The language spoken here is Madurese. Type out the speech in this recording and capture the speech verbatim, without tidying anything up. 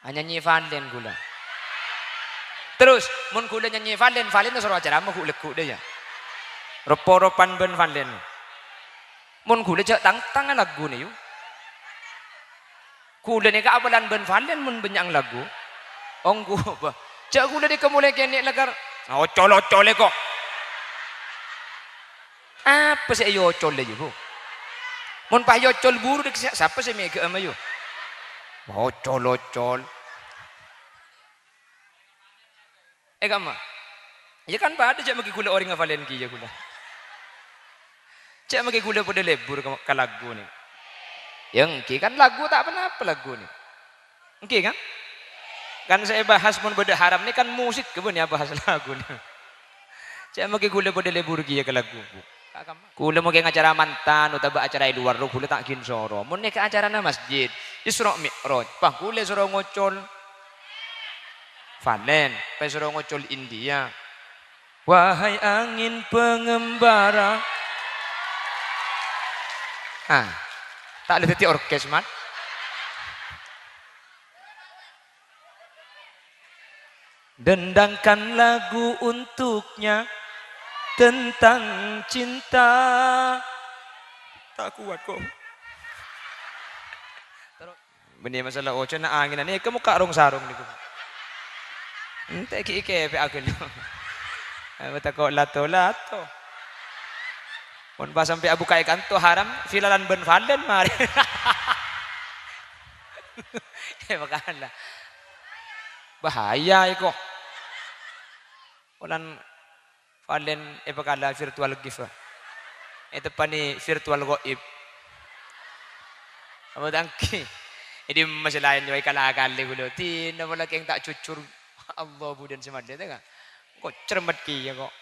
Anyanyi Valen ghulâ. Terros, mon ghulâ nyanyi Valen, Valen soro acarama ghu'-lagghu' dhâ, yâ. Rop-poropan bân Valen. Mon ghulâ jhâ' tang-tanga lagghuna, yu. Ghulâ nèka apalan bân Valen mon bânnya'an lagghu. Ongghu, bâ. Jhâ' ghulâ nèka molaè kènè' lakar ocol-ocol, èko. Apa sè èocol, yu, Bu? Mon pas èocol buru, dhek, sa-, sapa sè mèghâ'â, ma, yu? Ocol-ocol. Eh, kamma? Iyâ kan padâ, jhâ' maghi ghulâ orèngnga Valen kèya ghulâ. Jhâ' maghi ghulâ padâ lebur ka, ka lagghu nè. Yâ èngghi kan lagghu ta' ponapa lagghu nè. Èngghi kan? Kan sè èbahas mon bâdâ haram nè kan musik, ghâbây nè abahas lagghu nè. Jhâ' maghi ghulâ padâ lebur kèya ka lagghu, Bu. Ka kamma? Ghulâ mon kèng acara mantan otabâ acara è luar, ro ghulâ ta' ghin soro. Mon nèka acarana masjid, Isra Mi'raj, pas ghulâ soro ngocol Valen, pas soro ngocol India. Wahai angin pengembara. Ah, ta' la dhâddhi orkes, Mat. Dendangkan lagu untuknya tentang cinta. Ta' kowat, kok. Bânnè masalah oconna angèn, nèka mokka' rong-sarong nèko. Ènte' ghi' èkèpè'aghi lo. Apa tako' lato-lato. Mon pas sampè' abuka'è kanto haram, villalan bân Valen marè. Eh, makana. Bahaya iko. Polana Valen èpakala virtual gift, Pak. Èteppa'è virtual ghaib. Apa ta' èngghi? È dimma sè laèn, wâi kala-kali ghulâ. Dinah pola kèng ta' jujur. Allah, budhina sè madâ, ta' ka? Kok cermet kèya, kok.